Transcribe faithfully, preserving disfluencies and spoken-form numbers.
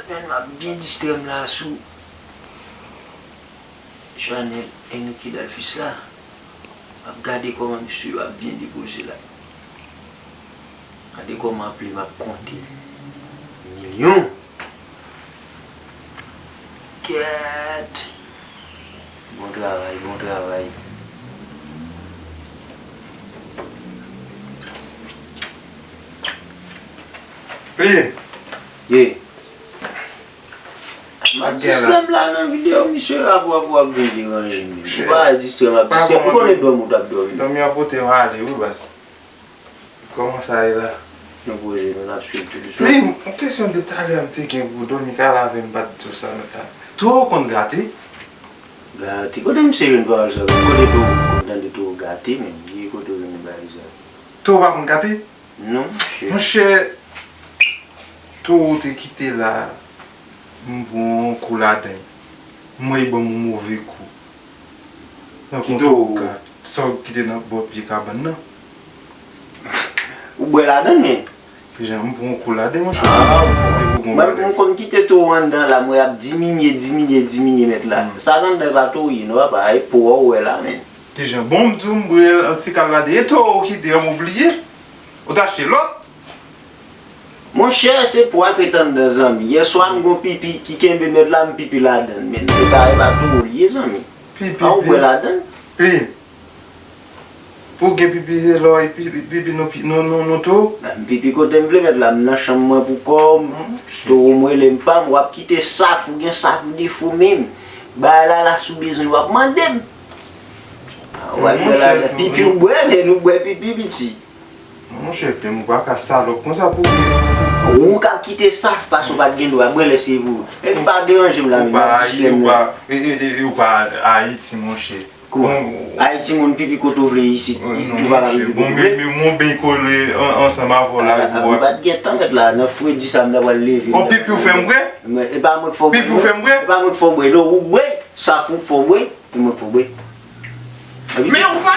Men m ap byen distrè m la sou chanèl Enrique Delfis la. M ap gade kòman mesye yo ap byen depoze la. Gade kòman anpil m ap konte. Milyon. Kèt. Bon travay, bon travay. Plim. Ye. M ap distrè m la nan videyo, misye, ap, ap, ap vin deranje m. Ou pa distrè m, ap distrè m. Ou konnen dòmi ou t ap dòmi. Dòmi an pote m ale, wi, baz. Kòman sa ye la? Nou poze nou, n ap swiv tou dousman. Plim, yon kesyon de talè m te gen pou dòmi ka lave m pa t di w sa mèt la. Towo konn gate? Gate? Kote misye jwenn pawòl sa? Kote towo konn tande towo gate menm? Ki kote w jwenn bagay sa? Towo pa konn gate? Non, monchè. Monchè, towo te kite la, m pran yon kou ladan l. M wè li ban m yon move kou. Nan kontowo ka, sa w kite nan bò pye kabann nan. Ou bwè ladan l, men? Kijan, m pran yon kou ladan l, monchè. Ah, bon. Mwen, m konn kite towo anndan la, mwen ap diminye, diminye, diminye nèt la. Sa k anndan pa towo ye, non, papa, e po a ou wè la, men. Kijan, bon, m di w, m bwè yon ti kal ladan l. E towo w kite an, m oubliye. Ou t achte lòt? Monchè, se pwa k ret anndan, zanmi. Yèswa, m gon pipi ki kenbe nèt la, m pipi ladan l, men. Se pa, e pa towo l ye, zanmi. Pipi, an ou bwè ladan l? Plim. Pou gen pipi, se lè w pi-, pipi nan pi-, nan, nan, nan towo? M pipi kote m vle, mèt la, m nan chanm mwen pou kò m. Towo m rele m pa m, w ap kite saf, ou gen saf ou defo menm. Bagay la, la, si w bezwen, w ap mande m. Ah, w ap bwè ladan l. Pipi ou bwè, men nou bwè pipi, piti. Monchè, Plim, ou pa ka salòp konsa pou vre. Ou k ap kite saf pase w pa t gen dwa bwè lè se pou. Epi pa deranje m la menm, n ap distrè m la. Ou pa Ayiti, monchè. Kouman? Ayiti moun pipi kote w vle isit. Ou pa ka pipi kote w vle. Bon, men, men, men, men, kole an-, ansanm avè w la, epi w pa t gen tan mèt la, nan fredi sa m ta pral leve. Bon, pipi w fè m bwè? E pa mwen k fè w bwè, non. Pipi w fè m bwè? E pa mwen k fè w bwè, non, ou bwè, saf ou k fè w bwè, e mwen k fè w bwè. Men ou pa